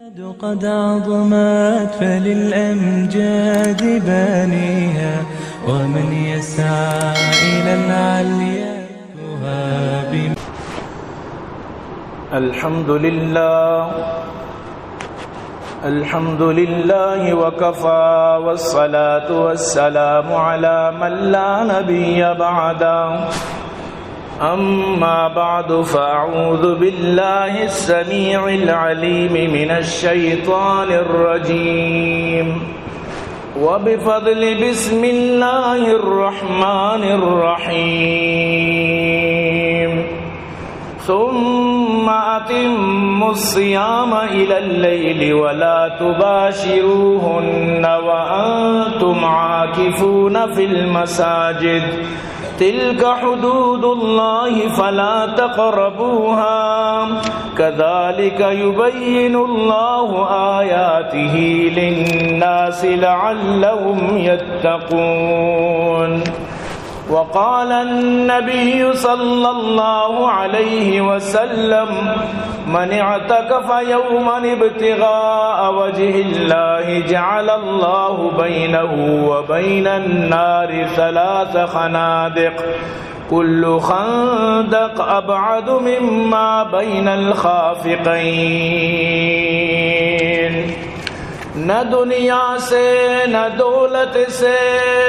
قد عظمت فللأمجاد بانيها، ومن يسعى إلى العليا يهاب. الحمد لله، الحمد لله وكفى، والصلاة والسلام على من لا نبي بعده. أما بعد، فأعوذ بالله السميع العليم من الشيطان الرجيم. وبفضل بسم الله الرحمن الرحيم. ثم أتموا الصيام إلى الليل ولا تباشروهن وأنتم عاكفون في المساجد. تلك حدود الله فلا تقربوها. كذلك يبين الله آياته للناس لعلهم يتقون. وقال النبي صلى الله عليه وسلم: من اعتكف يوما ابتغاء وجه الله جعل الله بينه وبين النار ثلاث خنادق، كل خندق أبعد مما بين الخافقين. نہ دنیا سے، نہ دولت سے،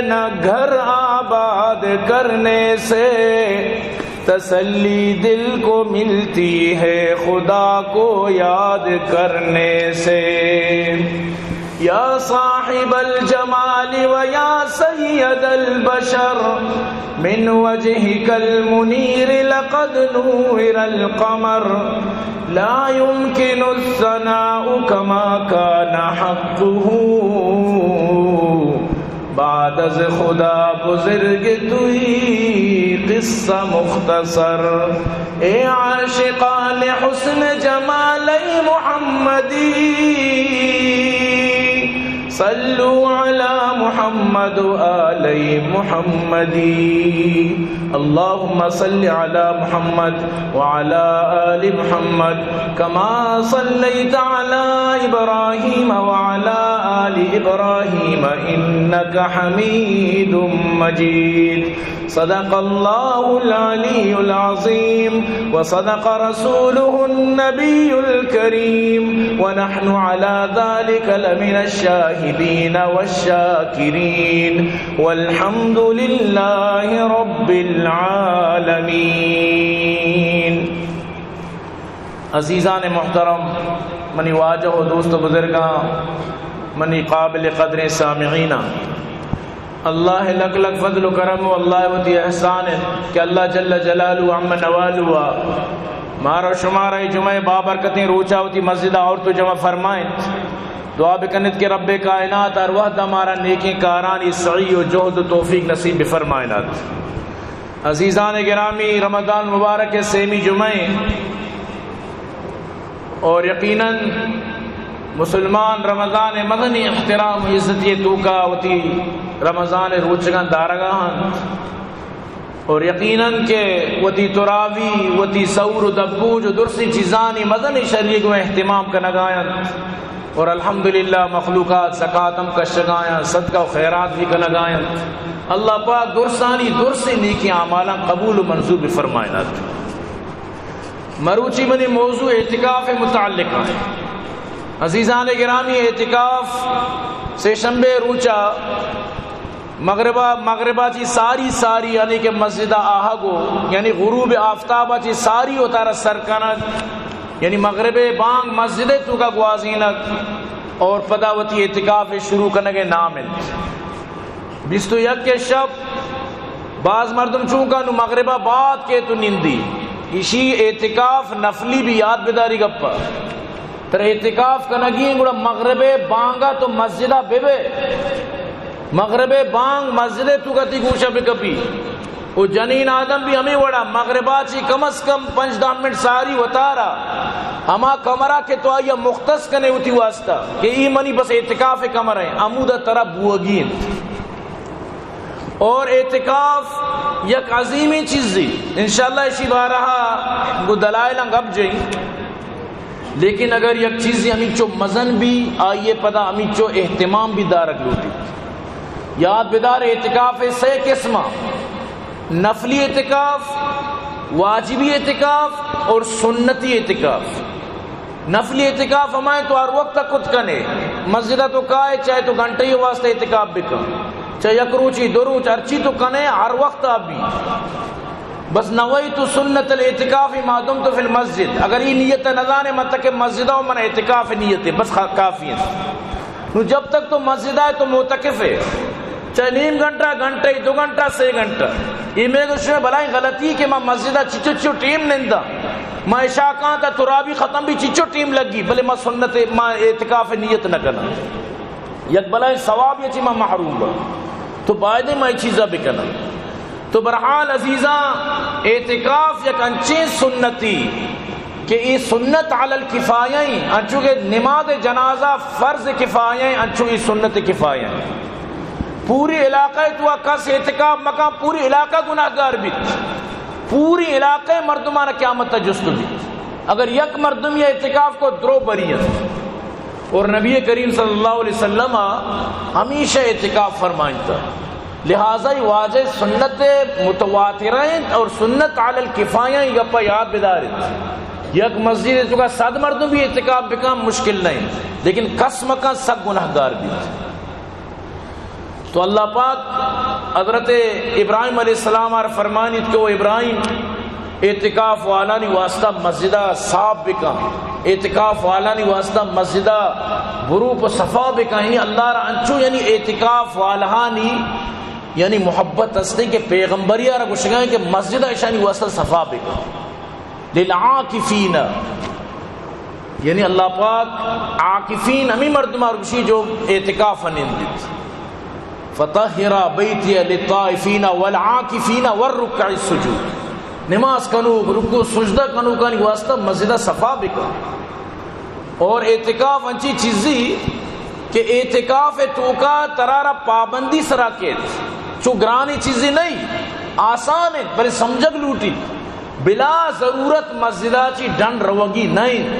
نہ گھر آباد کرنے سے تسلی دل کو ملتی ہے خدا کو یاد کرنے سے۔ یا صاحب الجمال و یا سید البشر، من وجهك المنير لقد نور القمر، لا يمكن الثناء كما كان حقه، بعد از خدا بزرگ توئی قصہ مختصر۔ اے عاشقان حسن جمال محمدی، صلوا على محمد وآل محمد۔ اللهم صل على محمد وعلى آل محمد كما صليت على إبراهيم وعلى آل إبراهيم إنك حميد مجيد۔ صدق الله العلي العظيم وصدق رسوله النبي الكريم ونحن على ذلك لمن الشاهدين والشاكرين والحمد لله رب العالمين. عزیزان محترم، منی واجہ و دوست و بزرگاں، منی قابل قدریں سامعیناں، اللہ لک لک فضل و کرم و اللہ وتی احسان انت کہ اللہ جل جلالہ و عم نوالہ مارا و شمارا اے جمعہ بابرکتیں روچا وتی مسجدا آورت و جمع فرمائنت۔ دعا بکنت کہ رب کائنات ہر وہدا مارا نیکیں کارانی سعی و جہد و توفیق نصیب بفرمائنات۔ عزیزان گرامی، رمضان مبارک سیمی جمعہ انت اور یقیناً مسلمان رمضان مزنیں احترام و عزتی توکا وتی رمضان روچگاں دارگا انت اور یقیناً کہ وتی تراوی، وتی سحور و دبوج و درسیں چیزانی مزنیں شریگ و اہتمام کنگا انت۔ اور الحمدللہ مخلوقات زکات ہم کشگایاں، صدقہ و خیرات بھی کنگایاں۔ اللہ پاک درسانی درسیں نیکیں اعمالاں قبول و منظور بفرمائنات۔ مروچی منی موضوع اعتکاف متعلق ہے۔ عزیزان گرامی، اعتکاف سے شنبے روچا مغربا، مغربا چی ساری ساری یعنی کہ مسجد آہگو، یعنی غروب آفتابا چی ساری وتارا سر کنگ، یعنی مغرب بانگ مسجد توکا گوازینگ اور پدا وتی اعتکاف شروع کنگ نام انت۔ بیست و یک شب باز مردم چونکا نو مغربا بعد کے تو نندی، ایشی اعتکاف نفلی بھی یاد بداری گپا۔ تر اعتکاف کنگی ہیں، گڑا مغرب بانگا تو مسجدا ببے۔ مغرب بانگ مسجد توکا تی گوشا بکپی۔ و جنین آدم بھی ہمیں وڑا مغربا چی کم از کم پنچ دہ منٹ ساری وتارا ہما کمرہ کہ تو آیا مختص کنے وتی واسطہ کہ ای منی بس اعتکاف کمرہ ہیں، ہمودا ترا بوگی انت۔ اور اعتکاف یک عظیمیں چیزی، انشاءاللہ اشی بارہا گو دلائلاں گپ جئیں۔ لیکن اگر یک چیزے ہمینچو مزن بی، آئی ءَ پدا ہمینچو اہتمام بی دارگ لوٹی۔ یاد بدار، اعتکاف سے قسم ایں: نفلی اعتکاف، واجبی اعتکاف اور سنتی اعتکاف۔ نفلی اعتکاف ہما ایں تو ہر وقت کت کنے، مسجد ءَ تو کائے، چاہے تو گھنٹہ ءِ واسطہ اعتکاف بکن، چاہے یک روچی، دو روچ، ہرچی تو کنے، ہر وقت آ بی۔ بس نویت سنت الاعتکاف ما دمت فی المسجد۔ اگر اے نیت نہ زانے، من تک مسجد ءَ آں، من اعتکاف نیت ایں، بس خا-، کافی ایں۔ نو جب تک تو مسجد ءَ ئے تو معتکف ئے، چاہے نیم گھنٹہ، گھنٹہ، دو گھنٹہ، سے گھنٹہ۔ اے مئے گوشے بلاہیں غلطی کہ ما مسجد ءَ چچو چچو ٹیم ننداں، ما عشاء کاں تا ترابی ختم بی چچو ٹیم لگی، بلے ما سنت، ما اعتکاف نیت نہ کناں۔ یک بلاہیں ثوابے چی ما محروم باں۔ تو بایدیں ما اے چیزا بکناں۔ تو بہرحال عزیزاں، اعتکاف یک انچیں سنتے کہ اے سنت علی الکفایہ ایں، انچو کہ نماز جنازہ فرض کفایہ ایں، انچو اے سنت کفایہ ایں۔ پوری علاقہ ءِ تو کس اعتکاف مکن، پوری علاقہ گناہگار بیت، پوری علاقہ ءِ مردمان قیامت ءَ جست بیت۔ اگر یک مردمے اعتکاف کو، درو بری ایں۔ اور نبی کریم صلی اللہ علیہ وسلم ہمیشہ اعتکاف فرمائینتا۔ لہذا اے واجہ سنت متواترہ ایں اور سنت علی الکفایہ ایں، گپا یاد بداریت۔ یک مسجد ءِ تو کا صد مردم بی اعتکاف بکن، مشکل نہ ایں، لیکن کس مکن، سک گناہگار بیت۔ تو اللہ پاک حضرت ابراہیم علیہ السلام ءَ را فرمائینیت کہ او ابراہیم، اعتکاف والانی واسطہ مسجد ءَ صاف بکن، اعتکاف والانی واسطہ مسجد ءَ بروپ ءُ صفا بکن۔ یعنی اللہ را انچو، یعنی اعتکاف والہانی یعنی محبت ہستیں کہ پیغمبری ءَ را گوشگا ایں کہ مسجد ءَ اشانی واسطہ صفا بکن۔ للعاکفین، یعنی اللہ پاک عاکفین ہمے مردم ءَ را گوشی جو اعتکاف ءَ نندیت۔ فطہر بیتی للطائفین والعاکفین والرکع السجود۔ نماز کنوک، رکوع سجدہ کنوکانی واسطہ مسجد ءَ صفا بکن۔ اور اعتکاف انچیں چیزے کہ اعتکاف ءِ تو کا ترا را پابندی سرا کیت۔ چو گرانیں چیزے نہ ایں، آسان ایں، بلے سمجھگ لوٹی۔ بلا ضرورت مسجد ءَ چی ڈن روگی نہ ایں۔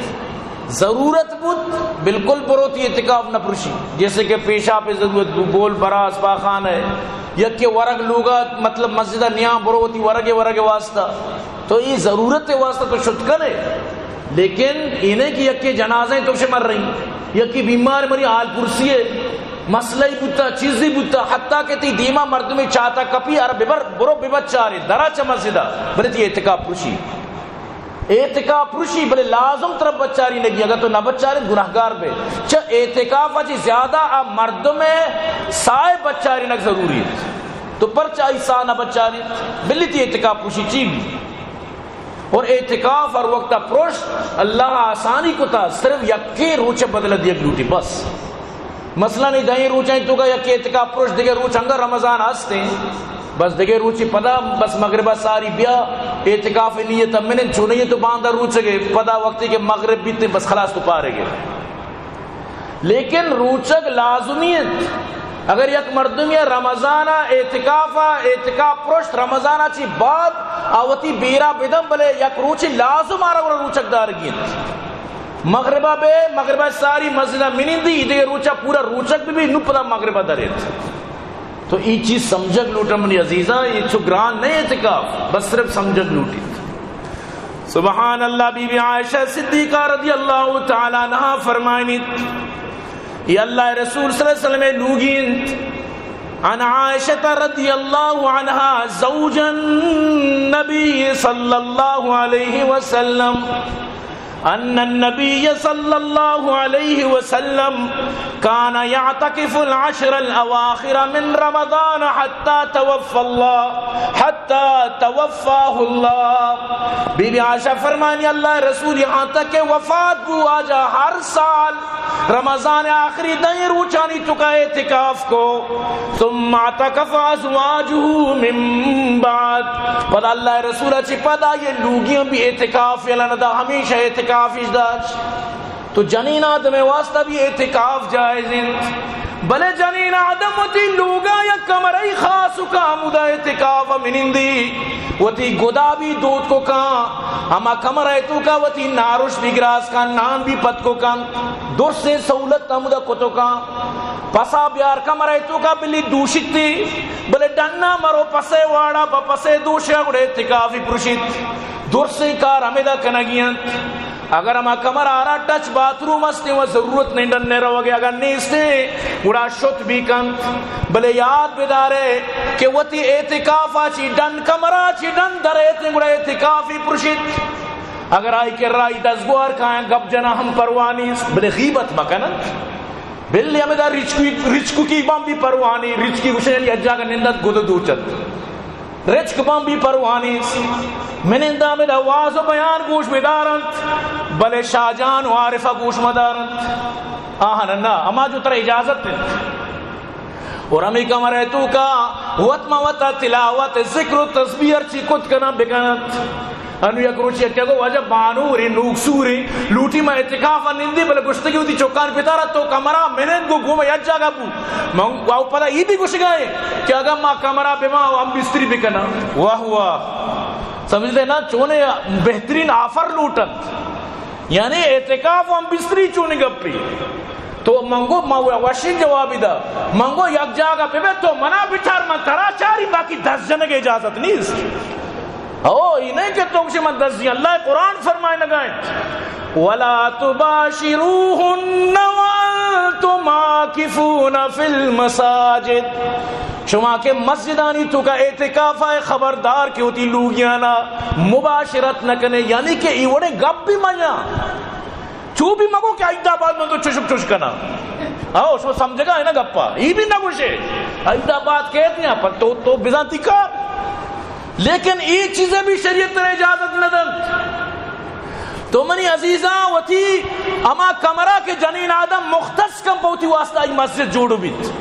ضرورت بوت، بالکل برو، تئی اعتکاف نہ پرشی۔ جیسے کہ پیشاپ ءِ ضرورت بو، بول براس پاخانہ ءَ، یکے ورگ لوگ ءَ، مطلب مسجد ءَ نیاں، برو وتی ورگ ءِ، ورگ ءِ واسطہ۔ تو اے ضرورت ءِ واسطہ تو شت کنے۔ لیکن اے نہ کہ یکے جنازہ ایں تو شے مر رہی، یکے بیمار مری، حال پرسی ءِ مسئلہ ای بوتا، چیزی بوتا، حتیٰ کہ تئی دیما مردمے چاتا کپی، ار ببر، برو ببچارے، درا چہ مسجد ءَ، بلے تئی اعتکاف پرشی۔ اعتکاف پرشی، بلے لازم ترا بچارینگی، اگر تو نہ بچارے گناہگار بے۔ چہ اعتکاف ءَ چی زیادہ آ مردم ءِ ساہ ءِ بچارینگ ضروری ایں۔ تو پرچا آئی ساہ نہ بچارے؟ بلے تئی اعتکاف پرشی چی بی؟ اور اعتکاف ہر وقت پروش، اللہ آسانی کتا، صرف یکے روچ بدل دیگ لوٹی بس۔ مثلاً اے دہیں روچانی تو کا یک اعتکاف پروش، دگہ روچ انگا رمضان ہستیں، بس دگہ روچی پدا بس مغرب ءَ ساری بیا، اعتکاف نیت من انت، چونیں تو باندا روچگے، پدا وقتی کہ مغرب بیت بس خلاص تو پارے گے۔ لیکن روچگ لازمی انت۔ اگر یک مردمے رمضان ءَ اعتکاف ءَ، اعتکاف پرشت رمضان ءَ چی بعد آ وتی بیرا بدن، بلے یک روچے لازم آرا گڑا روچگ دارگی انت۔ مغرب ءَ بے، مغرب ءَ ساری مسجد ءَ منندی، ایدگہ روچ ءَ پورا روچگ بہ بی، نو پدا مغرب ءَ در ایت۔ تو اے چیز سمجھگ لوٹا منی عزیزاں، اے چو گران نہ اعتکاف، بس صرف سمجھگ لوٹیت۔ سبحان اللہ، بی بی عائشہ صدیقہ رضی اللہ تعالی عنہا فرمائنیت، اے اللہ رسول صلی اللہ علیہ وسلم لوگی انت۔ عن عائشہ رضی اللہ عنہا زوج النبی صلی اللہ علیہ وسلم، ان النبی صلی اللہ علیہ وسلم کان یعتکف العشر الاواخر من رمضان حتی توفی اللہ، حتی توفاہ اللہ۔ بی بی عائشہ فرمانی، اللہ رسول یہاں تک کہ وفات بو، آجا ہر سال رمضان آخری دہیں روچانی توکا اعتکاف کو۔ ثم اعتکف ازواجہ من بعد، پدا اللہ رسول چی پدا یہ لوگیاں بی اعتکاف یلن دا، ہمیشہ اعتکاف اش داشت۔ تو جنین آدم واسطہ بی اعتکاف جائز انت۔ بلے جنین آدم وتی لوگا یک کمرہ خاص کا، ہمودا اعتکاف منندی، وتی گدا بھی دوت کو کاں، ہما کمرہ توکا وتی نارش بھی گراس کاں، نان بھی پت کو کاں، درسیں سہولت ہمودا کتو کاں۔ پسا بیار کمرہ توکا بلی دوشتی، بلے ڈنا مرو پسے واڑا، پہ پسے دوشیا گڑے اعتکافی پرشیت۔ درسیں کار ہمیدا کنگی انت۔ اگر ہما کمرہ آرا ٹچ باتھ روم است و ضرورت نہیں ڈنے روگے، اگر نیست، گڑا شت بھی کنت۔ بلے یاد بدارے کہ وتی اعتکافا چی ڈن، کمرہ چی ڈن در ایت، گڑا اعتکافی پرشیت۔ اگر آئی کہ رائی دزگوار کایاں گپ جنا ہم پرواہ نیست، بلے غیبت مکننت۔ بلے ہمیدا رچکی، رچکی بان بھی پرواہ نہیں، رچکی گوشے یعنی اجاگا نندت گد دوچت۔ رچک بان بھی پرواہ نیست۔ مننداں ہمدا واز و بیان گوش بدارنت، بلے شاہ جان و عارفہ گوش مدارنت۔ آہاں نہ، ہما جو ترا اجازت انت۔ اور ہمیں کمرہ توکا وت ما وتا تلاوت، ذکر و تسبیح ہرچی کت کناں بکننت۔ انو یک روچے کہ گو واجہ بانورے، نوکسورے، لوٹی ما اعتکاف نندی، بلے گوشتگی وتی چکان پتارا تو کمرہ منند گو گوما یک جاگہ بو۔ من او پدا ای بھی گوشگائے کہ اگر ما کمرہ بما و ہم بستری بکنا۔ واہ واہ۔ سمجھتے نا، چونے بہترین آفر لوٹنت۔ یعنی اعتکاف و ہم بستری چونی گپی۔ تو من گو ما وشی جوابی دا۔ من گو یک جاگہ ببے تو منا بچار، من ترا چاری، باقی دست جنگ اجازت نیست۔ او، ای نہیں کہ تو گوشے من دزی، اللہ قرآن فرمائے نگائیں، "ولا تباشروهن وانتم عاکفون فی المساجد"، شما کہ مسجدانی توکا اعتکاف ہے، خبردار کہ وتی لوگیانا مباشرت نہ کنے، یعنی کہ ای وڑے گپ بھی مجا۔ چو بھی مگو کہ عید آباد من تو چشک چش کنا۔ او، شما سمجھگا ہے نا گپا؟ ای بھی نہ گوشے۔ عید آباد کہتے ہیں پر تو، تو بزانتی کار۔ لیکن ای چیزیں بھی شریعت ترا اجازت نہ دنت۔ تو منی عزیزاں، وتی ہما کمرہ کہ جنین آدم مختص کن پہ وتی واسطہ ای مسجد جوڑ بیت،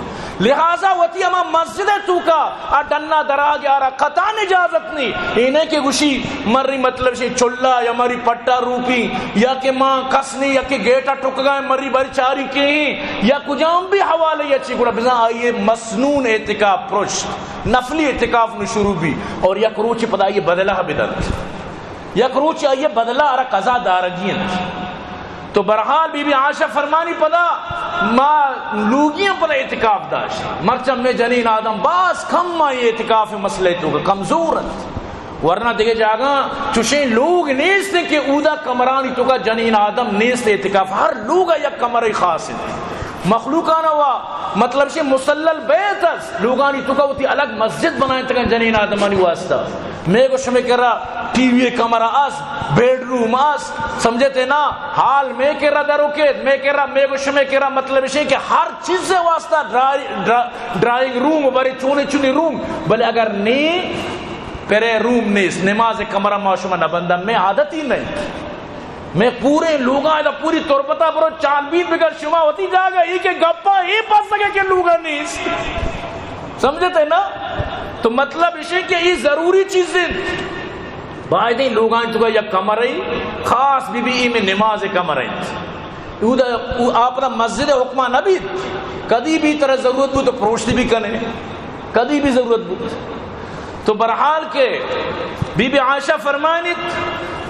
لہذا وتی ہما مسجد توکا آ ڈنا دراج آرا قطعاً اجازت نی۔ اینے کہ گوشی مری مطلب شی چلا یا مری پٹا روپی یا کہ ماں کس نی یا کہ گیٹا ٹکگا مری بری چاری کے یا کجام بھی حوالے یا چی گڑا بزاں آئیے مسنون اعتکاف پرشت، نفلی اعتکاف نو شروع بی اور یک روچ پدا آئیے بدلہ بدنت۔ یک روچ آئیے بدلہ آرا قضا دارگی انت۔ تو برحال بی بی عائشہ فرمانی پدا ما لوگیاں پدا اعتکاف داشت۔ مرچہ میں جنین آدم باز کم ما یہ اعتکاف مسئلہ تو کمزور انت۔ ورنہ دگہ جاگہ چوشیں لوگ نیست کہ اودا کمرانی توکا جنین آدم نیست اعتکاف۔ ہر لوگا یک کمرے خاص انت۔ مخلوقانا وا مطلب شے مصلی البیت است، لوگانی توکا وتی الگ مسجد بنائیں تکن جنین آدمانی واسطہ۔ میں گو شمے کرا ٹی وی کمرہ است، بیڈ روم است، سمجھتے نا؟ ہال میں کرا دروکیت، میں کرا، میں گو شمے کرا مطلب شے کہ ہر چیز واسطہ ڈرائی-، ڈرا-، ڈرائنگ روم، بارے چونے چونے روم، بلے اگر نی پرے روم نیست، نماز کمرہ ما شما نہ بندن، میں عادت ہی نہیں۔ میں پورے لوگاں ادا پوری تربتا برو چال بیت بگر شما وتی جاگہ ای کہ گپا ای پس سکے کہ لوگا نیست۔ سمجھتے نا؟ تو مطلب اشے کہ ای ضروری چیز انت۔ بایدیں لوگاں توکا یک کمرہ ای خاص بی بی ای میں نماز کمرہ انت۔ اودا، او آپ نا مسجد حکمہ نہ بیت، کدی بھی ترا ضرورت بو تو پروشتی بھی کنے، کدی بھی ضرورت بو۔ تو برحال کہ بی بی عائشہ فرمانیت،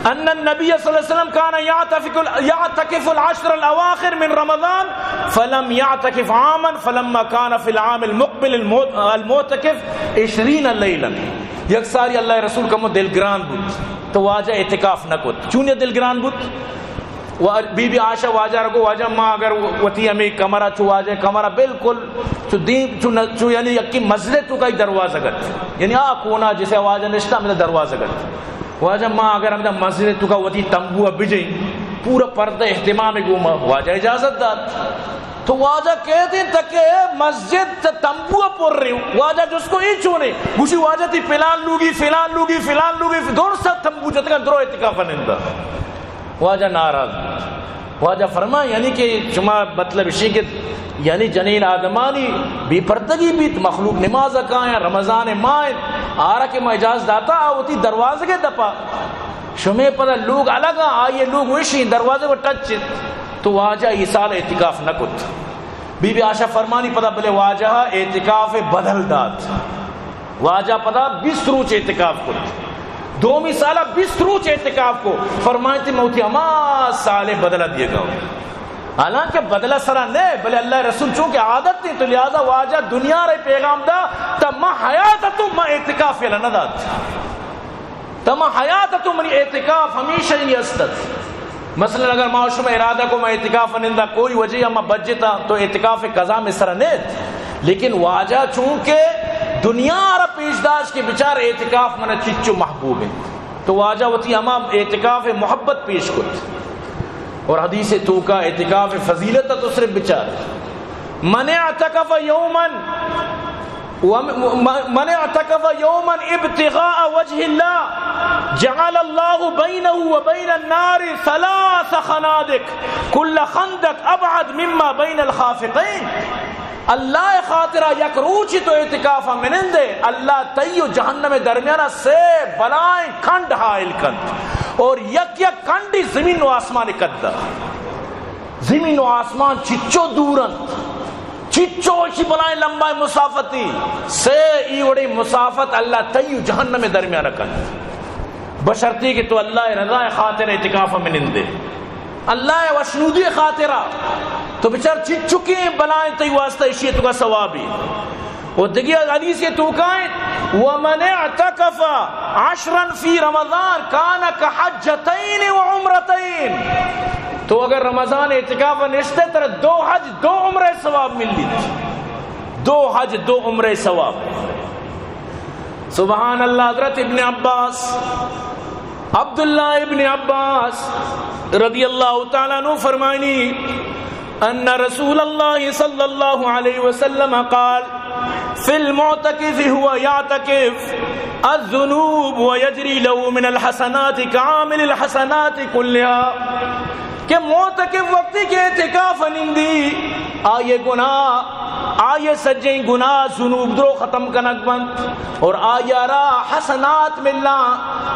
ان النبی صلی اللہ علیہ وسلم کان یعتکف ال-، یعتکف العشر الاواخر من رمضان فلم یعتکف عاما فلما کان فی العام المقبل المعت-، المعتکف عشرین لیلا۔ یک ساری اللہ رسول کمو دلگران بود تو واجہ اعتکاف نہ کت۔ چونیا دلگران بود؟ و بی بی عائشہ واجہ را گو، واجہ ما اگر وتی ہمیں کمرہ چو واجہ کمرہ بالکل چو دیم چو ن-، چو یعنی یکی مسجد توکا دروازہ گت، یعنی آ کونا جسے واجہ نشتا ہمیں دروازہ گت۔ واجہ ما اگر ہمیں مسجد توکا وتی تمبو بجیں پورا پردہ اہتمام گو ما واجہ اجازت دات۔ تو واجہ کہتے ہیں تک مسجد تا تمبو پر رہی۔ واجہ جس کو ای چونے گوشی واجہ تی فلان لوگی، فلان لوگی، فلان لوگی، دور سا تمبو جتگا درو اعتکاف نندا۔ واجہ ناراض۔ واجہ فرمائے، یعنی کہ شما مطلب اشی کہ یعنی جنین آدمانی بے پردگی بیت، مخلوق نماز کایاں، رمضان ماہ انت، آرا کہ ما اجازت داتا، آ وتی دروازگ دپا۔ شمے پدا لوگ الگ آں، آئیے لوگ وشی دروازگ و ٹچ انت۔ تو واجہ ای سال اعتکاف نہ کت۔ بی بی عائشہ فرمانی، پدا بلے واجہ اعتکاف بدل دات۔ واجہ پدا بیست روچ اعتکاف کت۔ دومی سالہ بیست روچ اعتکاف کو۔ فرمائیتی، من وتی ہما سال بدلہ دیگا۔ حالانکہ بدلہ سرا نہ، بلے اللہ رسول چونکہ عادت تھی، تو لہذا واجہ دنیا رے پیغام دا، تا ما حیات تو ما اعتکاف یلا نہ دات۔ تما حیات تو منی اعتکاف ہمیشہ ہی است ات۔ مثلاً اگر ما شما ارادہ کو ما اعتکاف نندا، کوئی وجہ یا ما بجتا، تو اعتکاف قضا میں سر نیت۔ لیکن واجہ چونکہ دنیا را پیش داشت کہ بچار اعتکاف منا چچو محبوب ہے، تو واجہ وتی ہما اعتکاف محبت پیش کت۔ اور حدیث توکا اعتکاف فضیلت تو صرف بچار، من اعتکف یوماً وم-، من اعتکف یوما ابتغاء وجه الله جعل الله بينه وبين النار ثلاث خنادق كل خندق أبعد مما بين الخافقين۔ اللہ خاطرہ یک روچی تو اعتکاف منندے، اللہ تئی و جہنم درمیان سے بلائیں کنڈ حائل کنت، اور یک یک کنڈی زمین و آسمان قد۔ زمین و آسمان چچو دور انت، چچو اشی بلائیں لمبائیں مسافتی، سے ای وڑیں مسافت اللہ تئی و جہنم درمیان کنت، بشرطی کہ تو اللہ رضا خاطر اعتکاف منندے، اللہ وشنودی خاطرہ۔ تو بچار چچکیں بلائیں تئی واسطہ اشی تو کا ثوابی۔ و دگہ حدیث توکا انت، ومن اعتکف عشرا في رمضان كان كحجتين وعمرتين۔ تو اگر رمضان اعتکاف نشتے، ترا دو حج دو عمرہ ثواب ملیت، دو حج دو عمرہ ثواب۔ سبحان اللہ۔ حضرت ابن عباس، عبداللہ ابن عباس رضی اللہ تعالیٰ عنہ فرمائنی، أن رسول الله صلى الله عليه وسلم قال: في المعتكف هو يعتكف الذنوب ويجري له من الحسنات كعامل الحسنات كلها۔ کہ معتکف وقتی کہ اعتکاف نندی، آئیے گناہ، آئیے سجیں گناہ، ذنوب درو ختم کنگ بنت، اور آئیارا حسنات ملاں،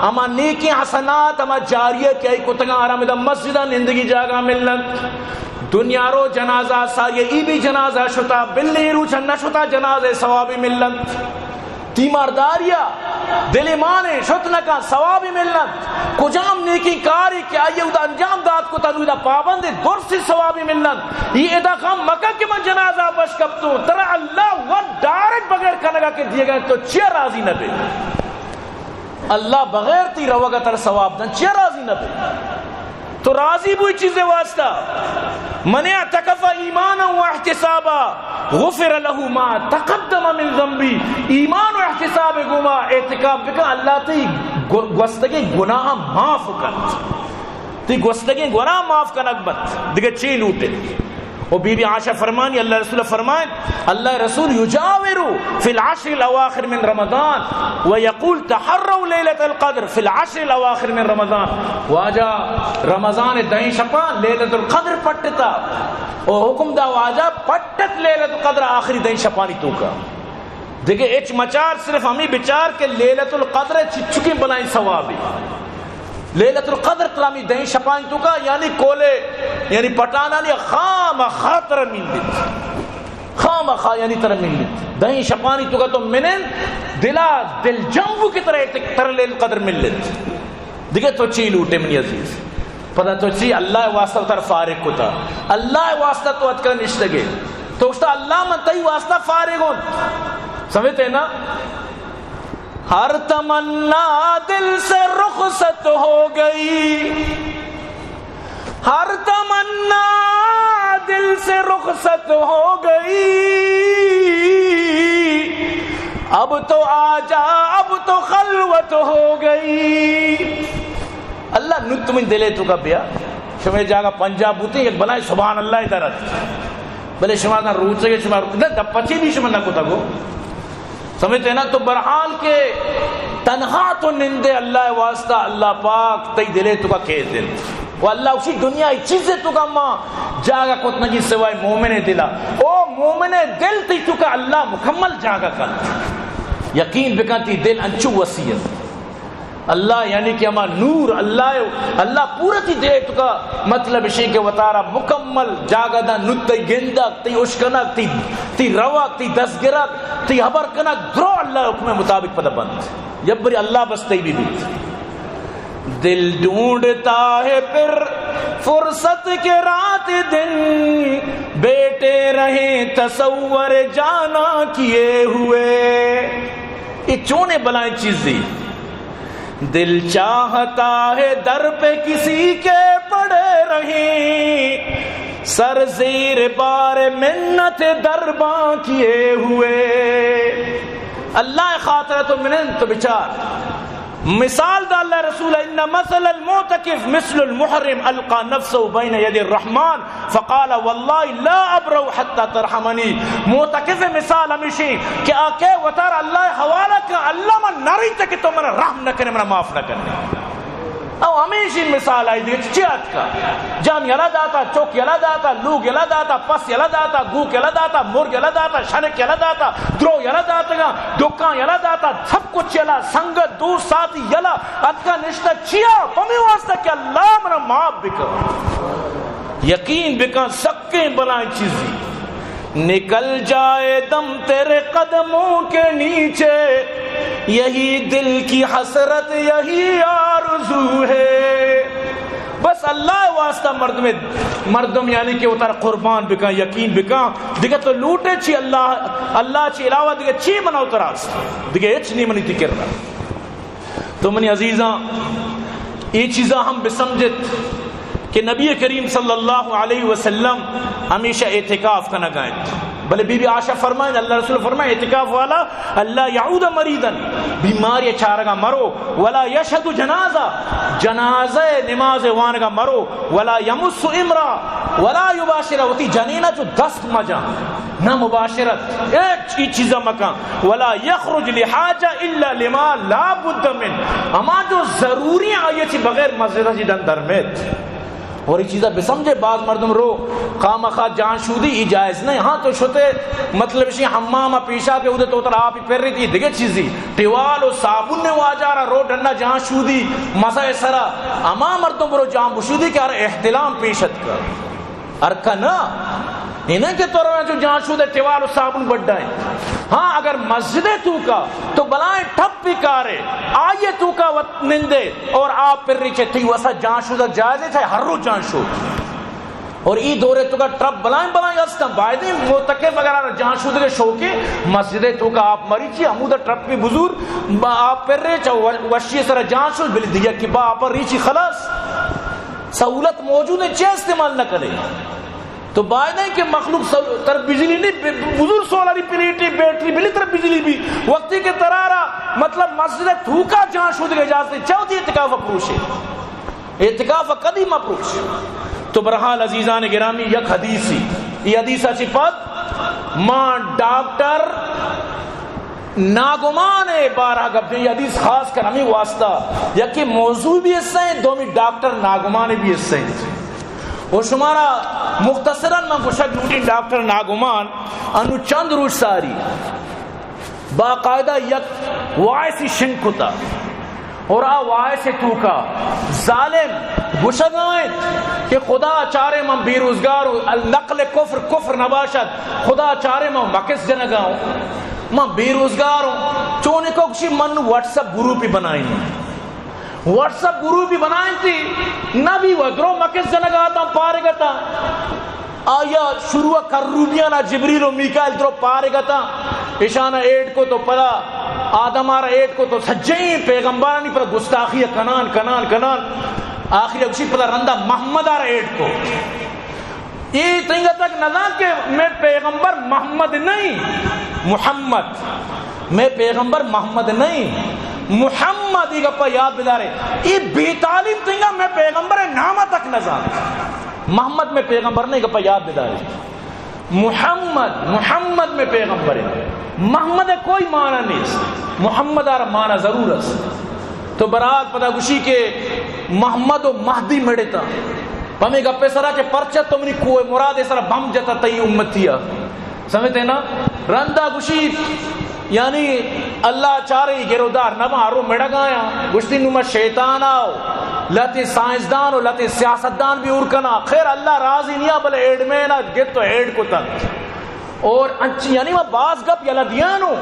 ہما نیکیں حسنات، ہما جاریہ کہ آئی کتگاں، آرا مدا مسجدہ نندگی جاگہ ملنت۔ دنیا رو جنازہ ساری، ای بھی جنازہ شتا، بلے روچ نہ شتا، جنازہ ثوابی ملنت۔ تیمارداریا دل ایمانے شت نکا، ثوابی ملنت۔ کجام نیکی کاری کہ آئی اودا انجام دات کو، تنو دا پابند درسی ثوابی ملنت۔ یہ ادا خام مکہ کہ من جنازہ بش کپتوں، ترا اللہ و ڈائریکٹ بغیر کنگا کہ دیگا، تو چیا راضی نہ بے؟ اللہ بغیر تی روگا تر ثواب دن، چیا راضی نہ بے؟ تو راضی بوئی چیزے واسطہ؟ من اعتکف ایمانا و احتسابا غفر له ما تقدم من ذنبی۔ ایمان و احتساب گوما اعتکاف بکن، اللہ تی گو-، گوستگیں گناہ معاف کن، تی گوستگیں گناہ معاف کنگ بنت، دگہ چی لوٹے؟ و بی بی عائشہ فرمانی، اللہ رسول فرمائیں، اللہ رسول یجاور فی العشر الاواخر من رمضان و یقول تحروا لیلۃ القدر فی العشر الاواخر من رمضان۔ واجہ رمضان دہیں شپاں لیلۃ القدر پٹتا، و حکم دا واجہ پٹت لیلۃ القدر آخری دہیں شپانی توکا۔ دگہ ہچ مچار، صرف ہمیں بچار کہ لیلۃ القدر چچکیں بلائیں ثوابی۔ لیلۃ القدر ترا می دہیں شپانی توکا، یعنی کولے، یعنی پٹانانی خام خاطر مندت۔ خام خا یعنی ترا مندت۔ دہیں شپانی توکا تو منن، دلا دل جنبو کہ ترا، ترا لیلۃ القدر ملت۔ دگہ تو چی لوٹے منی عزیز؟ پدا تو چی اللہ واسطہ تر فارغ کتا؟ اللہ واسطہ تو اتکا نشتگے۔ تو گوشتا اللہ من تئی واسطہ فارغ ہوں۔ سمجھتے نا؟ ہر تمنا دل سے رخصت ہو گئی، ہر تمنا دل سے رخصت ہو گئی، اب تو آجا، اب تو خلوت ہو گئی۔ اللہ نوں تو من دلے توکا بیا۔ شمے جاگہ پنجاب بوتے، یک بلائیں سبحان اللہ ادھر ات۔ بلے شما نہ روچگے، شما نہ دپچی بھی شما نہ کتا گو۔ سمجھتے نا؟ تو برحال کہ تنہا تو نندے اللہ واسطہ، اللہ پاک تئی دلے توکا کیس دنت۔ و اللہ اسی دنیا ای چیزے توکا ما جاگہ کت نگی سوائے مومن دلا۔ او مومن دل تئی توکا اللہ مکمل جاگہ کن۔ یقین بکن تی دل انچو وسیع انت۔ اللہ یعنی کہ ہما نور، اللہ، اللہ پورا تئی دے توکا، مطلب اشی کہ وتارا مکمل جاگہ دا نت، تئی گندگ، تئی اشکنگ، تئی، تئی روگ، تئی دستگرگ، تئی ہبر کنگ، درو اللہ حکم مطابق پدا بنت۔ یک بری اللہ بس تئی بی بیت۔ دل ڈھونڈتا ہے پھر فرصت کے رات دن، بیٹھے رہیں تصور جانا کیے ہوئے۔ اے چونیں بلائیں چیزے۔ دل چاہتا ہے در پہ کسی کے پڑے رہیں، سر زیر بار منت درباں کیے ہوئے۔ اللہ خاطر تو منن تو بچار۔ مثال دا اللہ رسول، ان مثل المعتکف مثل المحرم القى نفسه بين يدي الرحمن فقال والله لا ابرأ حتى ترحمني۔ معتکف مثال ہمیشی کہ آ کہ وتارا اللہ حوالہ کا، اللہ من نریت کہ تو من رحم نہ کنے، من معاف نہ کنے۔ او ہمیشی مثال آئی دیگہ چی آتکا؟ جان یلا داتا، چوک یلا داتا، لوگ یلا داتا، پس یلا داتا، گوک یلا داتا، مرگ یلا داتا، شنک یلا داتا، درو یلا داتگا، دکان یلا داتا، سب کچھ یلا، سنگت، دوست، ساتھی یلا، اتکا نشتا چیا؟ پمی واسطہ کہ اللہ منا معاف بکا۔ یقین بکن سکیں بلائیں چیزی۔ نکل جائے دم تیرے قدموں کے نیچے، یہی دل کی حسرت، یہی آرزو ہے۔ بس اللہ واسطہ مردم، مردم یعنی کہ وتارا قربان بکن، یقین بکن، دگہ تو لوٹے چی اللہ، اللہ چی علاوہ دگہ چی منا وتارا است؟ دگہ ہچ نہیں منی تئی کرا۔ تو منی عزیزاں، اے چیزاں ہم بسمجھت کہ نبی کریم صلی اللہ علیہ وسلم ہمیشہ اعتکاف کنگا انت۔ بلے بی بی عائشہ فرمائیں، اللہ رسول فرمائیں، اعتکاف والا اللہ یعود مریضا، بیماری چارگا مرو، ولا یشهد جنازہ، جنازہ نماز وانگا مرو، ولا یمس امرا، ولا یباشر، وتی جنینا چو دست مجا۔ نہ مباشرت، ہچ ای چیزا مکن۔ ولا یخرج لحاجہ الا لما لا بد من، ہما جو ضروری آئی چی بغیر مسجد چی ڈن درمیت۔ اور ای چیزا بسمجھے، باز مردم رو خامخا جان شودی، ای جائز نہیں۔ ہاں تو شتے، مطلب شی حمام پیشاب اودے تو تر آپ پر رہی تھی دگہ چیزی، ٹوال و صابن نے واجارا رو ڈنا جان شودی مزہ سرا، ہما مردم برو جان بشودی کہ ار احتلام پیشت کر۔ ارکا نہ، انہیں کہ تو رویں چو جان شودے ٹوال و صابن بڈائیں۔ ہاں، اگر مسجد توکا تو بلائیں ٹپ بکارے، آئیے توکا وت نندے اور آپ پر ریچے تئی وسا جان شودہ جائز ہے، چاہے ہر روز جان شود۔ اور ای دورے توکا ٹپ بلائیں بلائیں ہستن، بایدیں معتکف اگر آرا جان شودگے شوقے، مسجد توکا آپ مریچی، ہمودا ٹپ بی بزور، با آپ پر ریچ، و-، وشی سر جان شود، بلی دیگه کہ با آپ ریچی خلاص۔ سہولت موجود ہے، چے استعمال نہ کرے؟ تو باید ہے کہ مخلوق سو-، تر بجلی نہیں، ب-، بزور سولاری پلیٹی، بیٹری بلی تر بجلی بھی۔ وقتی کہ ترارا، مطلب، مسجد توکا جان شودگے اجازت نہیں، چاہو دی اعتکاف پروشے۔ اعتکاف کدی ما پروش۔ تو برحال عزیزان گرامی، یک حدیثی، یہ حدیث اچی پد ما ڈاکٹر ناگمان بارہ گپ دیں، یہ حدیث خاص کر ہمیں واسطہ، یکی موضوع بھی حصہ ہیں، دومی ڈاکٹر ناگمان بھی حصہ ہیں۔ و شمارا مختصراً من گوشگ لوٹیں، ڈاکٹر ناگمان انو چند روچ ساری باقاعدہ یک وائسی شنگ کتا اور آ وائس توکا ظالم گوشگا انت کہ خدا چارے من بے روزگار ہوں، النقل کفر کفر نباشد، خدا چارے من مکس جنگا ہوں، من بے روزگار ہوں۔ چونکہ گوشی من واٹس اپ گروپی بنائیں۔ واٹس اپ گروپی بنائینتی، نبی و درو مکس جنگ آتاں، پارگ اتاں۔ آیا شروع کروبیانا جبریل و میکائیل درو پارگ اتاں، اشانا ایڈ کو تو پدا آدم آرا ایڈ کو تو سجیں پیغمبرانی پدا گستاخی کنان، کنان، کنان۔ آخری اگشی پدا رندا محمد آرا ایڈ کو۔ اے تنگا تک نزان کہ مئے پیغمبر محمد نہیں، محمد۔ مئے پیغمبر محمد نہیں، محمد۔ اے گپا یاد بدارے۔ اے بے تعلیم تنگا مئے پیغمبر نام تک نزان۔ محمد مئے پیغمبر نہیں، گپا یاد بدارے۔ محمد، محمد مئے پیغمبر ہے۔ محمد کوئی معنی نہیں۔ محمد آر معنی ضرور است۔ تو برحال پدا گوشی کہ محمد و مہدی مڑتا۔ پمے گپے سرا کہ پرچہ تو منی کوہ مراد سرا بم جتا تئی امتیا۔ سمجھتے نا؟ رندا گوشی یعنی اللہ چارے گرودار نہ باں، ہر رو مڑگایاں۔ گوشتی نوں ما شیطان آؤ، لہتیں سائنسدان و لہتیں سیاستدان بھی اور کنا۔ خیر اللہ راضی نیا، بلے ایڈمین آ گت و ایڈ کتن۔ اور انچی یعنی ما باز گپ یلا دیانو۔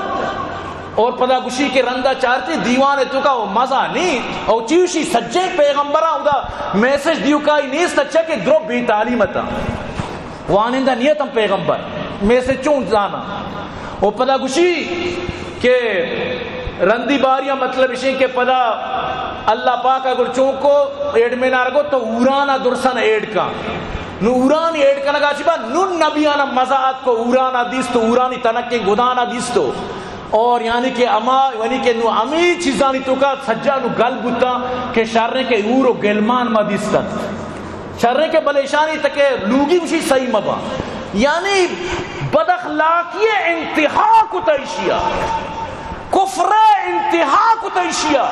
اور پدا گوشی کہ رندا چارتی دیوان توکا و مزہ نی۔ او چیوشی سجیں پیغمبراں ادا میسج دیوکائی نیست، اچھا کہ درو بے تعلیم اتاں۔ وانندہ نیت ہم پیغمبر، میسج چون زانا۔ او پدا گوشی کہ رندی باریاں مطلب اشیں کہ پدا اللہ پاک اگر چونکو ایڈمین آرگو تو اورانا درسن ایڈ کا۔ نو اورانی ایڈ کنگا چی با نون نبیانا مزہ ات کو اورانا دیستو، اورانی تنکیں گدانا دیستو۔ اور یعنی کہ اما، یعنی کہ نو ہمیں چیزانی توکا سجا نو گل بوتا کہ شریں کہ اور و گلمان ما دیستن۔ شریں کہ بلے ایشانی تکے لوگی گوشی صحیح مبا۔ یعنی بد اخلاقی انتہا کتا ایشیا۔ کفر انتہا کتا ایشیا۔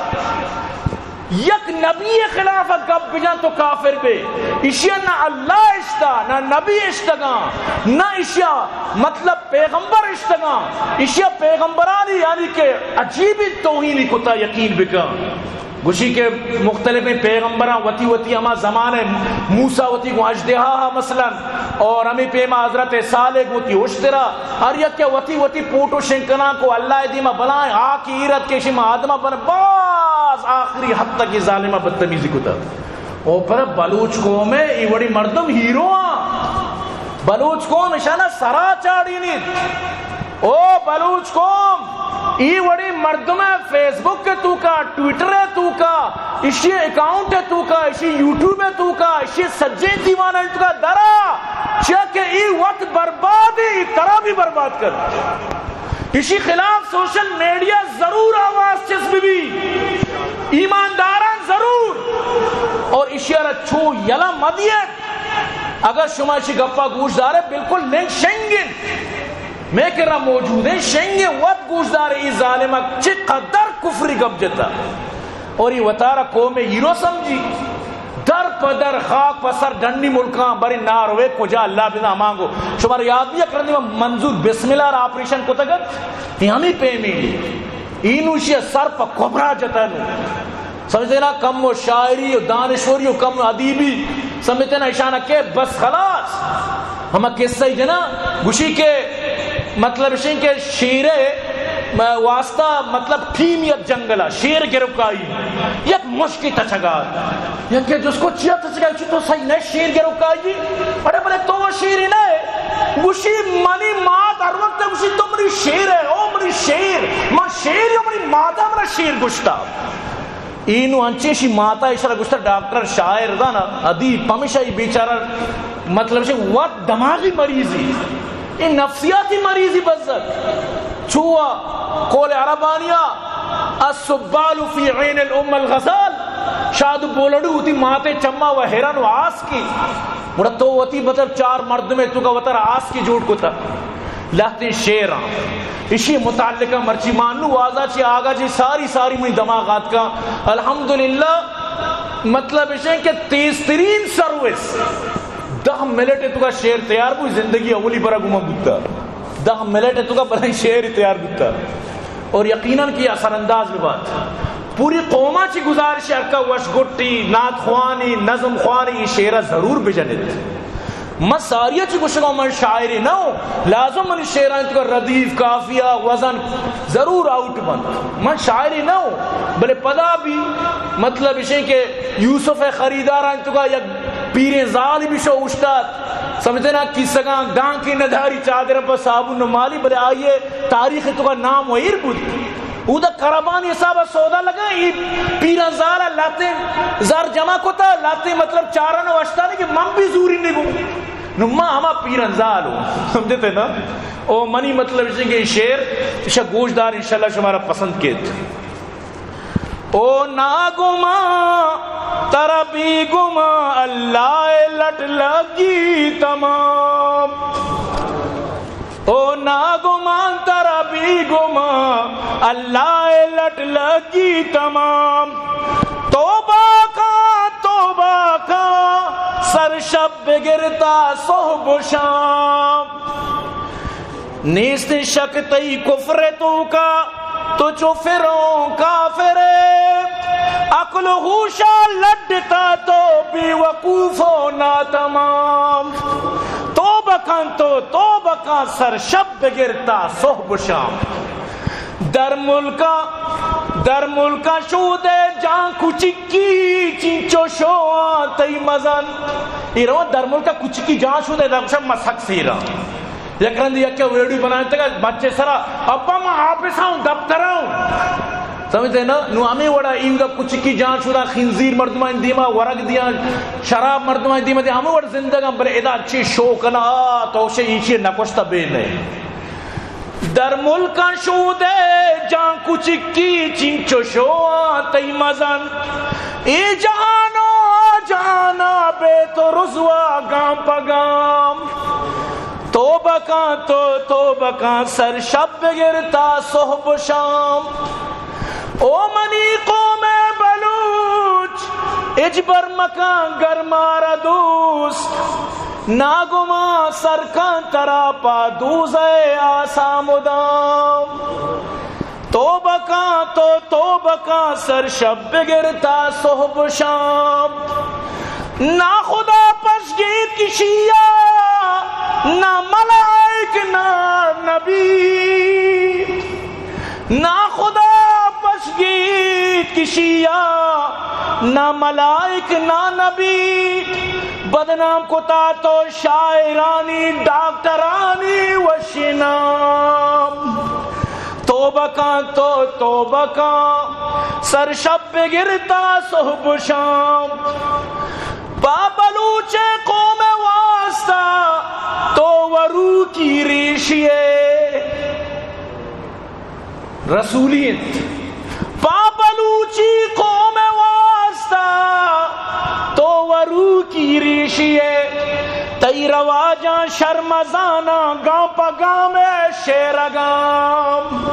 یک نبی خلاف گپ بجان تو کافر بے۔ ایشیا نہ اللہ اشتا، نہ نبی اشتگاں، نہ ایشیا مطلب پیغمبر اشتگاں۔ ایشیا پیغمبرانی یعنی کہ عجیبی توہینی کتا، یقین بکن۔ گوشی کہ مختلفیں پیغمبراں وتی وتی ہما زمانہ موسیٰ وتی گوں اژدہا مثلاً، اور ہمیں پیما حضرت صالح گوں وتی اشترا، ہر یک کہ وتی وتی پوٹو شنگ کناں کو اللہ دیما بلائیں آ کہ ایرت کہ شما آدم بن باز آخری حد تک یہ ظالمہ بدتمیزی کتا۔ او پر بلوچ قوم ہے، ای وڑی مردم ہیرو آں۔ بلوچ قوم اشانا سرا چاڑینیت۔ او بلوچ قوم، ای وڑیں مردم فیس بک توکا، ٹویٹر توکا، اشی اکاؤنٹ توکا، اشی یوٹیوب توکا، اشی سجیں دیوان توکا درا، چیا کہ ای وقت برباد، ای ترا بھی برباد کر۔ اشی خلاف سوشل میڈیا ضرور آواز چست بی، ایمانداران ضرور، اور اشی را چو یلا مدیت۔ اگر شما اشی گپا گوش دارے، بالکل لنک شنگ انت۔ مئے کرا موجود ہیں، شنگ وت گوش دارے، ای ظالمک چہ قدر کفری گپ جتا۔ اور ای وتارا قوم ہیرو سمجھی۔ در پہ در خاک پہ سر ڈنی ملکاں برے ناروے کجا اللہ بنا مانگو۔ شمار یاد بھی اکرندی منظور بسم اللہ را آپریشن کتگت، ای ہمیں پیمیں۔ اینو اشی سر پہ کبرا جتا نو۔ سمجھتے نا، کم و شاعری و دانشوری و کم و ادیبی، سمجھتے نا، اشانا کہ بس خلاص۔ ہما قصہ ہی جنا، گوشی کہ مطلب اشیں کہ شیرے واسطہ مطلب ٹیم یک جنگلا، شیر گروکائی، یک مشکی تچگا۔ یکے جس کو چیا تچگا، چی تو صحیح نہ شیر گروکائی؟ ارے بلے تو وہ شیر ہی نہ ہے۔ گوشی منی مات ہر وقت گوشی تو منی شیر ہے، او منی شیر، من شیر یا منی ماتا منا شیر گوشتا۔ اینو انچیں شی ماتا اشرا گوشتا ڈاکٹر، شاعر دانا، ادیب، پمیشا ای بیچارہ مطلب شی وت دماغی مریضی، این نفسیاتی مریضی بزت۔ چوا قول عربانیا، السبال فی عین الام الغزال۔ شاد بولڑو ہوتی ماتے چما و ہیران و آسکی۔ گڑا تو وتی مطلب چار مردمے توکا وتر آسکی جوڑ کتا۔ لہتیں شعراں اشی متعلقہ مرچی ما نو وازا چی آگا چی ساری ساری منی دماغ آتکا۔ الحمدللہ، مطلب اشیں کہ تیز ترین سروس، دہ منٹ توکا شعر تیار بو، زندگی اولی برا گما بوتا۔ دہ منٹ توکا بلائیں شعر تیار بوتا۔ اور یقیناً کہ اثر انداز بھی بات۔ پوری قوما چی گزارش ہے، ہرکا وش گٹی، نعت خوانی، نظم خوانی، ای شعرہ ضرور بجنت۔ من ساریا چی گوشگا، من شاعری نہ ہوں، لازم منی شعرانی توکا ردیف، قافیہ، وزن ضرور آؤٹ بنت۔ من شاعری نہ ہوں، بلے پدا بھی مطلب اشیں کہ یوسف خریدارانی توکا یک پیریں زال بھی شو اوشتات، سمجھتے نا، کیسگاں دانکے نداری، چادر پہ صابون نہ مالی، بلے آئیے تاریخ توکا نام و ایر بوت۔ اودا کربانی حساب سودا لگا، ای پیران زال لاتیں زر جمع کتا، لاتیں مطلب چارن و اشتانی کہ من بھی زوری نگو۔ نو ما ہما پیران زال ہوں، سمجھتے نا؟ او منی مطلب اشیں کہ شعر، اشا گوش دار، انشاءاللہ شمارا پسند کیت۔ او ناگمان ترا بی گمان اللہ لٹ لگی تمام۔ او ناگمان ترا بی گمان اللہ لٹ لگی تمام۔ توبہ کن، توبہ کن، سر شپ بگرتا صحب و شام۔ نیست شک تئی کفر توکا، تو چو فرعون کافر ئے۔ عقل و ہوشا لڈتا تو بے وقوف و ناتمام۔ توبہ کن تو، توبہ کن، سر شپ بگر تا صحب و شام۔ در ملکا، در ملکا شودے جان کچکی، چنچو شوان تئی مزن۔ اے رو در ملکا کچکی جان شودے، در ملکا مسک سیرا۔ یک رندے یکے ویڈیو بنائینتگ ات بچے سرا، ابا من آفس آں، دفتر آں۔ سمجھتے نا؟ نو ہمے وڑا ایوگا کچکی جان شدا خنزیر مردمانی دیما ورگ دیاں، شراب مردمانی دیما دیاں، ہمے وڑ زندگاں، بلے ادا چی شو کنا، آ، تو شے ایشی نکشتا بے نے۔ در ملکاں شودے جان کچکی چنچو شوان تئی مزن۔ اے جہان و آ جہانا بے تو رسوا گام پہ گام۔ توبہ کن تو، توبہ کن، سر شپ بگر تا صحب و شام۔ او منی قوم بلوچ، ہچبر مکن گر مارا دوست، ناگمان سر کن ترا پہ دوزہ آسا مدام۔ توبہ کن تو، توبہ کن، سر شپ بگر تا صحب و شام۔ نہ خدا پشگیت کشیا، نہ ملائک، نہ نبی۔ نہ خدا پشگیت کشیا، نہ ملائک، نہ نبی۔ بدنام کتا تو شاعرانی، ڈاکٹرانی وشی نام۔ توبہ کن تو، توبہ کن، سر شپ بگر تا صحب و شام۔ پا بلوچ قوم واسطہ تو وروکی ریشی ئے۔ رسولی انت۔ پا بلوچی قوم واسطہ تو وروکی ریشی ئے۔ تئی رواجاں شرمزاناں گام پہ گام ئے شیرگام۔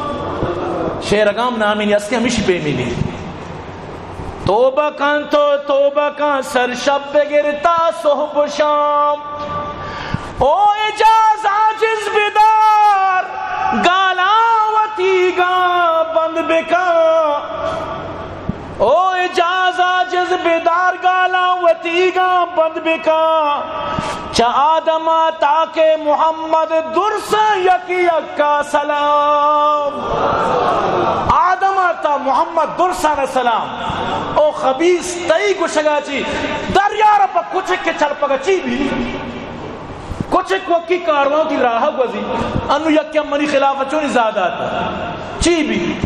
شیرگام نامینی است کہ ہمیشی پیمینی۔ توبہ کن تو، توبہ کن، سر شپ بگر تا صحب و شام۔ او اعجاز عاجز بدار، گالاں وتیگاں بند بکن۔ او اعجاز عاجز بدار، گالاں وتیگاں بند بکن۔ چہ آدم تا کہ محمد درس یک یکا سلام۔ آدم تا محمد درسان سلام۔ او خبیث، تئی گوشگا چی؟ دریا را پہ کچک کے چلپگا چی بی؟ کچک وکی کاروان تی راہ گوزی۔ انو یکی منی خلاف چونی زیادہ آتا۔ چی بی؟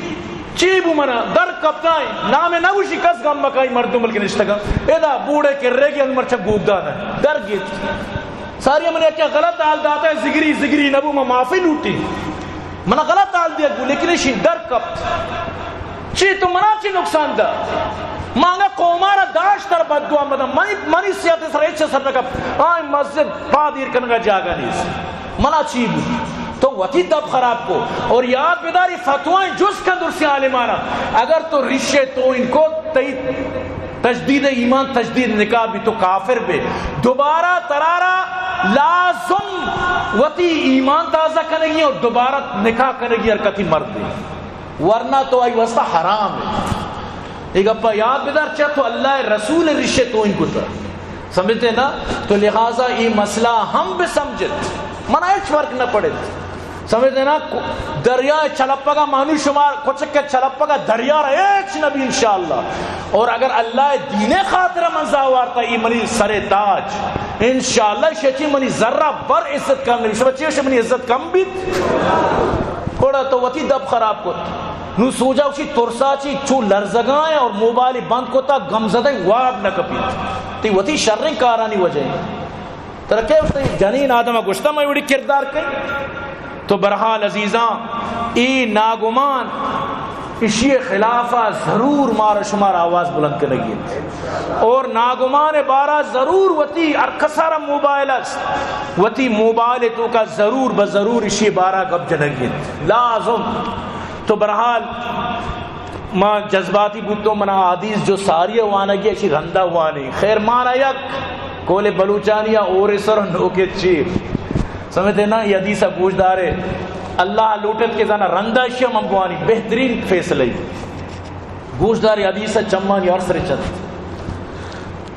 چی بو منا؟ در کپتائیں۔ نام نہ گوشی، کس گم مکائی، مردم بلکہ نشتگا۔ ادا بوڑے کے ریگی ان مرچا گوگدانا۔ در گیت۔ ساری من یک غلط حال داتا ہے، زگری، زگری نبو، ما معافی لوٹی۔ منا غلط حال دیا گو، لیکن ایشی در کپت۔ چی تو منا چی نقصان دا؟ ما انگا قومارا داشت تر بددعا مدن۔ منی، منی صحت سر ہچ اثر نہ کپت۔ آئیں مسجد پاد ایر کنگا جاگہ نیست۔ منا چی بو؟ تو وتی دپ خراب کو۔ اور یاد بداری، فتوائیں جست کن درسیں عالمانا۔ اگر تو ریشے توہین کو، تئی تجدید ایمان، تجدید نکاح بی، تو کافر بے۔ دوبارہ ترارا لازم وتی ایمان تازہ کنگی اور دوبارہ نکاح کنگی ہر کتی مرد بے، ورنہ تو آئی واسطہ حرام ہے۔ یہ گپا یاد بدار، چہ تو اللہ رسول رشے توہین کتا، سمجھتے نا؟ تو لہذا یہ مسئلہ ہم بہ سمجھت، منا ہچ فرق نہ پڑت۔ سمجھتے نا؟ کو-، دریائے چلپگا مانو شمار کچک کے چلپگا دریا را ہچ نبی انشاءاللہ۔ اور اگر اللہ دین خاطر من زاوارتا، ای منی سر تاج، انشاءاللہ شچی منی ذرہ بر عزت کم نبی۔ شما چی شما منی عزت کم بیت؟ گڑا تو وتی دپ خراب کت۔ نو سوجا اسی ترسا چی چو لرزگائیں اور موبائل بند کتا، گم زدہ واب نہ کپیت۔ تی وتی شریں کارانی وجہ ہے۔ ترا کئے گوشتہ؟ جنین آدم گوشتہ، من وڑی کردار کئی۔ تو بہرحال عزیزاں، ای ناگمان اشی خلافا ضرور مارا شمارا آواز بلند کنگی انت۔ اور ناگمان بارا ضرور وتی ہر کسارا موبائل است، وتی موبائل توکا ضرور بہ ضرور اشی بارا گپ جنگی انت۔ لازم۔ تو بہرحال ما جذباتی بوتوں، منا حدیث جو ساری وانگی اشی رندا وانی۔ خیر مانا یک کول بلوچانی یا اور سر نوکے چیر۔ سمجھتے نا؟ یہ حدیث گوش دارے۔ اللہ لوٹت کہ زانا رندا اشیا من بوانی بہترین فیصلہ ای۔ گوشداری حدیث چمانی ہر سر چند۔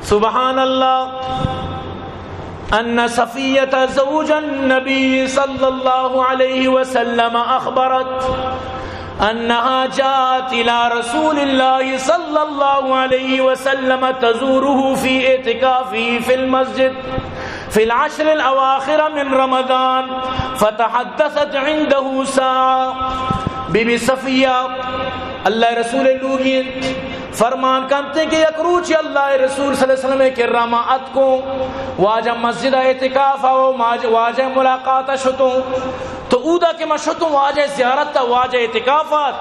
سبحان اللہ، ان صفیہ زوج النبی صلی اللہ علیہ وسلم اخبرت انها جاءت الى رسول الله صلى الله عليه وسلم تزوره في اعتكافه في المسجد في العشر الأواخر من رمضان فتحدثت عنده ساعة۔ بی بی صفیہ، اللہ رسول لوگی انت، فرمان کنتے کہ یک روچی اللہ رسول صلی اللہ علیہ وسلم کرا ما اتکوں، واجہ مسجد اعتکاف او واجہ ملاقات شتوں۔ تو اودا کہ ما شتوں واجہ زیارت تا، واجہ اعتکاف ات،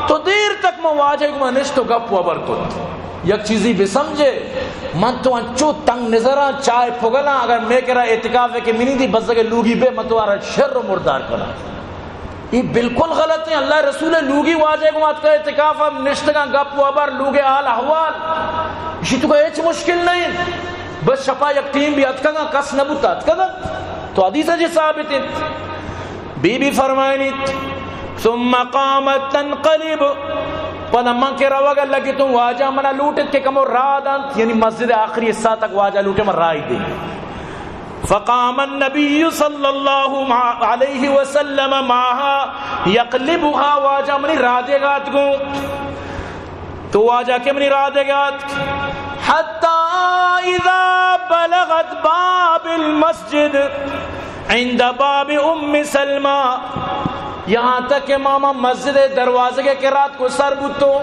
تو دیر تک ما واجہ گما نشت و گپ و ہبر کت۔ یک چیزی بسمجھے، من تو انچو تنگ نظراں، چائے پگلاں، اگر مے کرا اعتکاف ہے کہ منی دی بزگ لوگی بے، من تو آرا شر و مردار کناں۔ یہ بالکل غلط ہے۔ اللہ رسول لوگی واجہ گما اتکا اعتکاف، نشتگاں گپ و ہبر، لوگ حال احوال، اشی تو کا ہچ مشکل نہیں۔ بس شپا یک ٹیم بھی اتکگاں، کس نہ بوتا اتکگاں۔ تو حدیث جی ثابت ہے۔ بی بی فرمائنیت، ثم قامت تنقلب، پدا من کہ روگا لگتوں، واجہ منا لوٹت کہ کمو راہ دنت، یعنی مسجد آخری حصہ تک واجہ لوٹے من راہی دے۔ فقام النبی صلی اللہ علیہ وسلم معها یقلبها، واجہ منی راہ دے گات گوں۔ تو واجہ کہ منی راہ دے گات، حتی اذا بلغت باب المسجد عند باب ام سلمہ، یہاں تک کہ ماما مسجد دروازے کے کرات کو سر بوتو،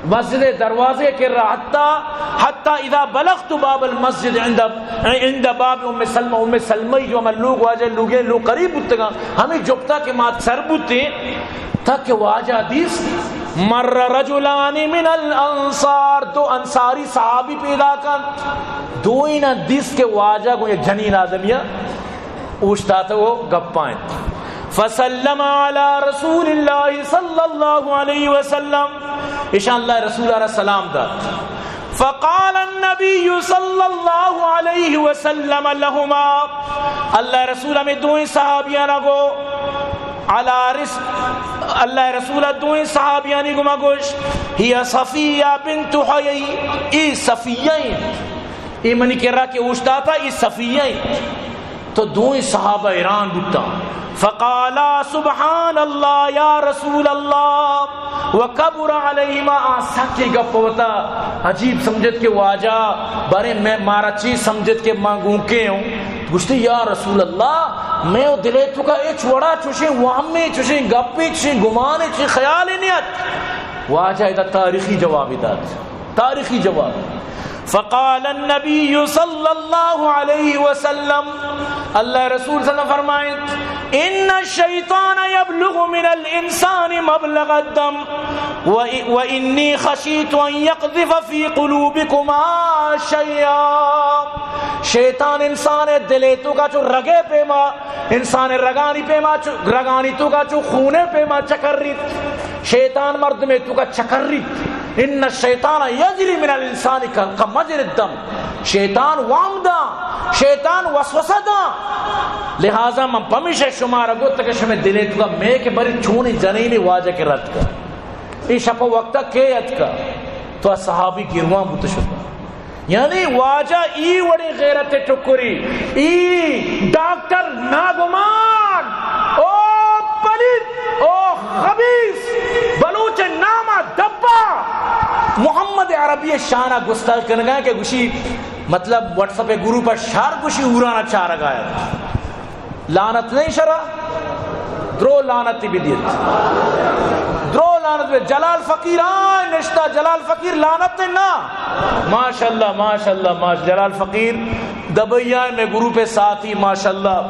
مسجد دروازے کے کرا، حتی، حتی اذا بلغت باب المسجد عند، عند باب ام سلمہ، ام سلمہ جو ہمیں لوگ واجہ لوگے لوگ قریب بوتگا، ہمیں جبتا کہ مات سر بوتے، تک واجہ دیست، مر رجلان من الانصار، دو انصاری صحابی پیدا کن، دوئینا دیست کہ واجہ گوں یک جنین آدمیا اوشتاتہ و گپائیں۔ فسلم علی رسول اللہ صلی اللہ علیہ وسلم، اشان اللہ رسول را سلام دات۔ فقال النبی صلی اللہ علیہ وسلم لہما، اللہ رسول ہمیں دوئیں صحابیانا گو، علی رس-، اللہ رسول دوئیں صحابیانی گما گوش، ہی صفیہ بنت حیی، ای صفیہ انت، ای منی کرا کہ اوشتاتا، ای صفیہ انت۔ تو دوئیں صحابہ حیران بوتاں۔ فقالا سبحان اللہ یا رسول اللہ، وکبر علیہما، آ سکیں گپ وتا عجیب سمجھت کہ واجہ، بارے میں مارا چی سمجھت کہ ما گونکے ہوں۔ گوشتی، یا رسول اللہ، میں و دلے تو کا اچ وڑا چوشیں وہمے، چوشیں گپے، چوشیں گمانے، چوشیں خیالے نیت۔ واجہ ادا تاریخی جوابی دات۔ تاریخی جواب۔ فقال النبی صلی اللہ علیہ وسلم، اللہ رسول صلی اللہ علیہ وسلم فرمائیں، ان الشیطان یبلغ من الانسان مبلغ الدم و، و انی خشیت ان یقذف فی قلوبکما شیئا۔ شیطان انسان دلے تو کا چو رگے پیما، انسان رگانی پیما چو، رگانی تو کا چو خونے پیما چکر ریت۔ شیطان مردمے تو کا چکر ریت۔ ان الشیطان یجری من الانسان ک-، کمجرى الدم۔ شیطان وام دا، شیطان وسوسہ دا۔ لہذا من پمیشہ شمارا گوت کہ شمے دلے تو کا مے کہ بری چونی جنینی واجہ کے رد کر۔ ای شپ وقتا کے اتکا؟ تو صحابی گروان بوت شد۔ یعنی واجہ ای وڑیں غیرت ٹکری، ای ڈاکٹر ناگمان، او پلید، او خبیث، بلوچ نام ء دبا، محمد عربی شان ء گستاخ کنگا کہ گوشی، مطلب، واٹس ایپ گروپ ء شار گوشی، اورانا چارگا ات۔ لعنت نہیں شرا؟ درو لعنتی بدیت۔ درو لعنت بہ جلال فقیر، آ نشتا جلال فقیر لعنت نا۔ ماشاءاللہ، ماشاءاللہ، ماش-، جلال فقیر دبئی آئے، میں گروپ ساتھی، ماشاءاللہ،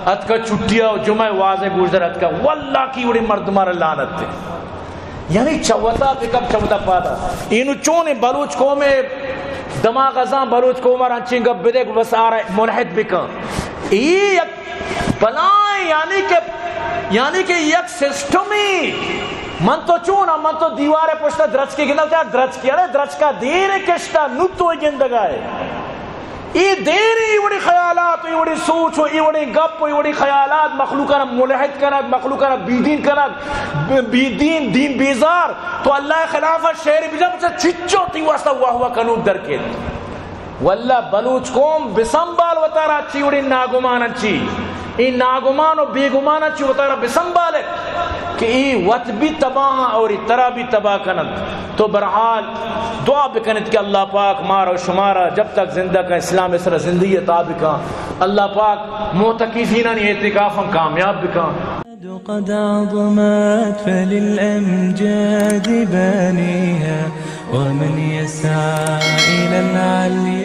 اتکا چھٹیا و جمعہ واضح گوشدر اتکا۔ واللہ کی وڑی مردمار لعنت تے۔ یعنی چوتا پکم چوتا پادا۔ اینو چون بلوچ قوم دماغ ازاں، بلوچ قوم ار انچیں گپ بدے کہ بس آرا ملحد بکن۔ ای یک بلائیں، یعنی کہ، یعنی کہ یک سسٹمی۔ من تو چون، من تو دیوار پشت درچکی گندم، چا درچکی، ارے درچکا دیر کشتا، نو تو گندگائے۔ اے دیر، اے وڑیں خیالات، اے وڑیں سوچ و اے وڑیں گپ و اے وڑیں خیالات مخلوقاں ملحد کنگ، مخلوقاں بے دین کنگ، بے دین، دین بیزار، تو اللہ خلاف شعر بجن، بچا چچو تئی واسطہ واہ واہ کنوک در کیت۔ واللہ بلوچ قوم بسنبال وتارا چی وڑیں ناگمان چی۔ اے ناگمان و بیگمان چی وتارا بسنبال کہ اے وت بھی تباہ اور اے ترا بھی تباہ کنند۔ تو بہرحال دعا بکنت کہ اللہ پاک مارا و شمارا جب تک زندہ کن، اسلام سر زندگی عطا بکن۔ اللہ پاک معتکفینانی اعتکافاں کامیاب بکن۔ قد عظمت فللأمجاد بانيها، ومن يسعى إلى العلي